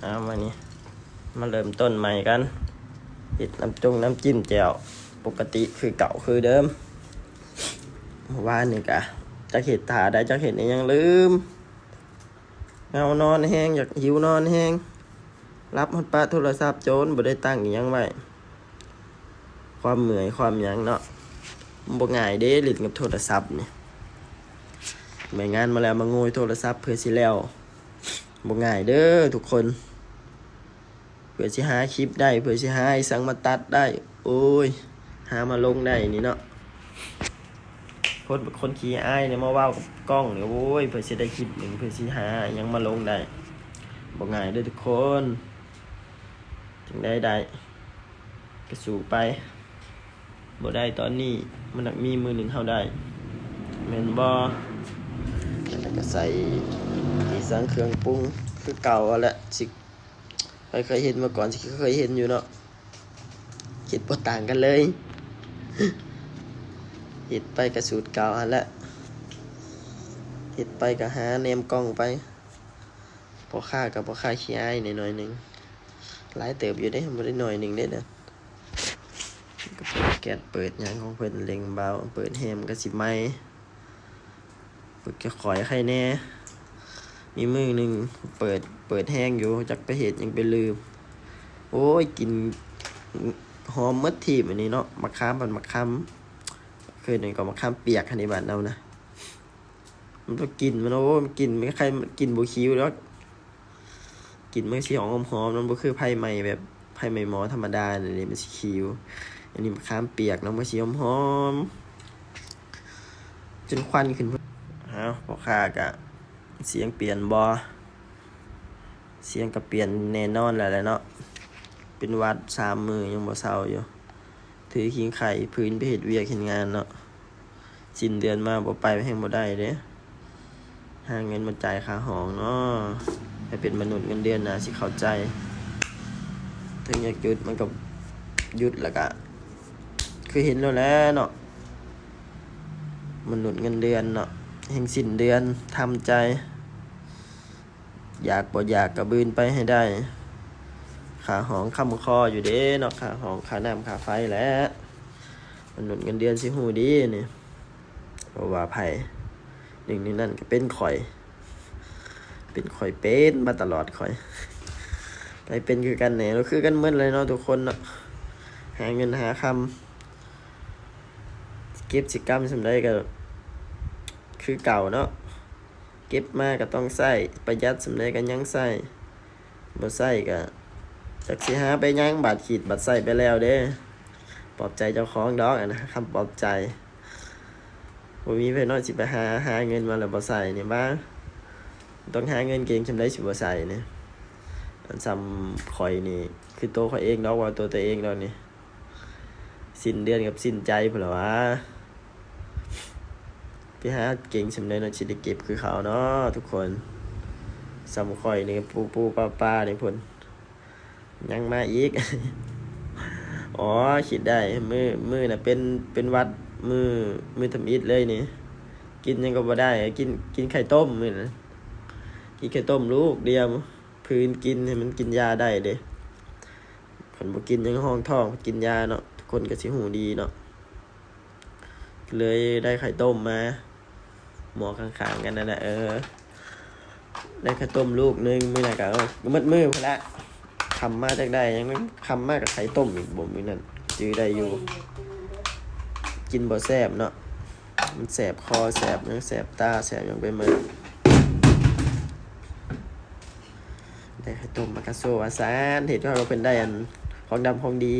ເອົາ ມານີ້ ມາເລີ່ມຕົ້ນໃໝ່ກັນ ເຮັດນ້ຳຈົງນ້ຳຈິ້ມແຈ່ວ ປົກກະຕິຄືເກົ່າຄືເດີມ. ມື້ວານນີ້ກະ ຈັກເຮັດທ່າໃດ ຈັກເຮັດອີ່ຫຍັງລືມ ເຫງົານອນແຮງ ຢາກ ຫິວນອນແຮງ ຫຼັບຮອດປະໂທລະສັບໂຈນ ບໍ່ໄດ້ຕັ້ງອີ່ຫຍັງໄວ້. ຄວາມເມື່ອຍຄວາມຫຍັງເນາະ ມັນບໍ່ງ່າຍເດ້ຫຼິ້ນກັບໂທລະສັບນີ້. ເມື່ອຍງານມາແລ້ວມາໂງຍໂທລະສັບເພື່ອຊິແລ້ວ ບໍ່ງ່າຍເດີທຸກຄົນ ເພື່ອຊິຫາຄລິບໄດ້ ເພື່ອຊິຫາອີ່ສັງມາຕັດໄດ້ ໂອ້ຍ ຫາມາລົງໄດ້ນີ້ເນາະ. ຄົນ ຄົນຂີ້ອາຍນີ້ມາເວົ້າກັບກ້ອງນີ້ ໂອ້ຍ ເພື່ອຊິໄດ້ຄລິບໜຶ່ງ ເພື່ອຊິຫາຫຍັງມາລົງໄດ້ ບໍ່ງ່າຍເດີທຸກຄົນ. ຈັ່ງໃດໄດ້ ກະສູ້ໄປ ບໍ່ໄດ້ຕອນນີ້ ມັນໜັກມີມື້ໜຶ່ງເຮົາໄດ້ ແມ່ນບໍ່? ແລ້ວກະໃສ່ອີ່ສັງເຄື່ອງປຸງຄືເກົ່າຫັ້ນແຫຼະ ຊິ ໃຜເຄີຍເຮັດມາກ່ອນ ຊິເຄີຍເຫັນຢູ່ເນາະ ເຮັດບໍ່ຕ່າງກັນເລີຍ ເຮັດໄປກະສູດເກົ່າຫັ້ນແຫຼະ ເຮັດໄປກະຫາແນມກ້ອງໄປ. ພໍ່ຄ້າກະພໍ່ຄ້າຂີ້ອາຍໜ້ອຍໜຶ່ງ ຫຼາຍເຕີບຢູ່ເດ້ ບໍ່ໄດ້ໜ້ອຍໜຶ່ງເດ້ນະ. ກະເປີດແກັສເປີດຫຍັງຂອງເພິ່ນ ເລັ່ງເບົາ ເປີດແຮງກະຊິໄໝ້ ເປີດຄ່ອຍໆ ໄຄແນ່. ມີມື້ໜຶ່ງເປີດ ເປີດແຮງຢູ່ ຈັກໄປເຮັດຫຍັງໄປລືມ ໂອ້ຍ ກິ່ນຫອມໝົດທີບອັນນີ້ເນາະ. ໝາກຂາມ ບັດໝາກຂາມ ຄືນີ້ກໍໝາກຂາມປຽກຫັ້ນເດ້ ບ້ານເຮົານະ. ມັນບໍ່ກິ່ນ ມັນ ໂອ້ ມັນກິ່ນ ມັນຄ້າຍໆ ກິ່ນບໍ່ຂິວດອກ ກິ່ນມັນຊິຫອມໆ ມັນບໍ່ຄືໄຟໄໝ້ແບບໄຟໄໝ້ໝໍທຳມະດານີ້ ມັນຊິຂິວ. ອັນນີ້ມະຂາມປຽກເນາະ ມັນຊິຫອມໆ ຈົນຄວັນຂຶ້ນພຸ້ນ. ເອົ້າ ພໍ່ຄ້າກະ ສຽງປ່ຽນບໍ່? ສຽງກະປ່ຽນແນ່ນອນແລ້ວແຫຼະເນາະ ເປັນຫວັດສາມມື້ຍັງບໍ່ເຊົາຢູ່. ຖືຄີງໄຂ້ຜືນໄປເຮັດວຽກເຮັດງານເນາະ ສິ້ນເດືອນມາບໍ່ໄປແຮ່ງບໍ່ໄດ້ເດ້ ຫາເງິນມາຈ່າຍຄ່າຫ້ອງເນາະ. ໃຜເປັນມະນຸດເງິນເດືອນໜ້າຊິເຂົ້າໃຈ ເຖິງຢາກຢຸດມັນກໍຢຸດ ແລ້ວກະຄືເຫັນແລ້ວແຫຼະເນາະ ມະນຸດເງິນເດືອນເນາະ ແຮ່ງສິ້ນເດືອນທຳໃຈ. ຢາກບໍ່ຢາກກະບືນໄປໃຫ້ໄດ້ ຄ່າຫ້ອງຄ້ຳຄໍຢູ່ເດ້ເນາະ ຄ່າຫ້ອງ ຄ່ານ້ຳ ຄ່າໄຟແຫຼະ ມະນຸດເງິນເດືອນຊິຮູ້ດີນີ້. ບໍ່ວ່າໃຜ ໜຶ່ງໃນນັ້ນກະເປັນຂ້ອຍ ເປັນຂ້ອຍ ເປັນມາຕະຫຼອດຂ້ອຍ ໃຜເປັນຄືກັນແດ່ ຄືກັນໝົດເລີຍເນາະທຸກຄົນເນາະ. ຫາເງິນຫາຄຳ ເກັບຊິກຳສ່ຳໃດກະຄືເກົ່າເນາະ ເກັບມາກະຕ້ອງໃຊ້ ປະຢັດສ່ຳໃດກະຍັງໃຊ້ ບໍ່ໃຊ້ກະຈັກຊິຫາໄປຫຍັງ ບາດຂີດບາດໃຊ້ໄປແລ້ວເດ້. ປອບໃຈເຈົ້າຂອງດອກ ອັນນະ ຄຳປອບໃຈ ບໍ່ມີໃຜເນາະຊິໄປຫາ ຫາເງິນມາແລ້ວບໍ່ໃຊ້ນີ້ ບ້າ ຕ້ອງຫາເງິນເກັ່ງສ່ຳໃດຊິບໍ່ໃຊ້ນີ້. ອັນສ່ຳຂ້ອຍນີ້ ຄືໂຕຂ້ອຍເອງດອກ ເວົ້າໂຕຕົວເອງດອກນີ້ ສິ້ນເດືອນກັບສິ້ນໃຈພຸ້ນລະຫວາ ໄປຫາເກັ່ງສ່ຳໃດເນາະ ຊິໄດ້ເກັບຄືເຂົາເນາະທຸກຄົນ. ສ່ຳຂ້ອຍນີ້ປູໆປາໆ ນີ້ພຸ້ນ ຍັງມາອີກ. ອໍ ຄິດໄດ້ ມື້ ມື້ນະເປັນ ເປັນຫວັດ ມື້ ມື້ທຳອິດເລີຍນີ້ ກິນຫຍັງກໍບໍ່ໄດ້ ກິນ ກິນໄຂ່ຕົ້ມມື້ນັ້ນ ກິນໄຂ່ຕົ້ມລູກດຽວ ຜືນກິນ ໃຫ້ມັນກິນຢາໄດ້ເດ້. ຄັນບໍ່ກິນຫຍັງຮອງທ້ອງ ກິນຢາເນາະ ທຸກຄົນກໍຊິຮູ້ດີເນາະ. ເລີຍໄດ້ໄຂ່ຕົ້ມມາ ໝໍ້ຂ້າງໆກັນນັ້ນແຫຼະ ເອີ ໄດ້ໄຂ່ຕົ້ມລູກໜຶ່ງ ມື້ນັ້ນກໍ ເອີ ໝົດມື້ພຸ້ນລະ ຄ່ຳມາຈັກໄດ້ຫຍັງ ຄ່ຳມາກໍໄຂ່ຕົ້ມອີກບໍ ມື້ນັ້ນຈື່ໄດ້ຢູ່. ກິນບໍ່ແຊບເນາະ ມັນແສບຄໍ ແສບຫຍັງ ແສບຕາ ແສບຫຍັງໄປໝົດ. ໄດ້ໄຂ່ຕົ້ມມາກະໂຊວ່າຊັ້ນ ເຮັດໃຫ້ເພິ່ນໄດ້ອັນ ຂອງດຳຂອງດີ.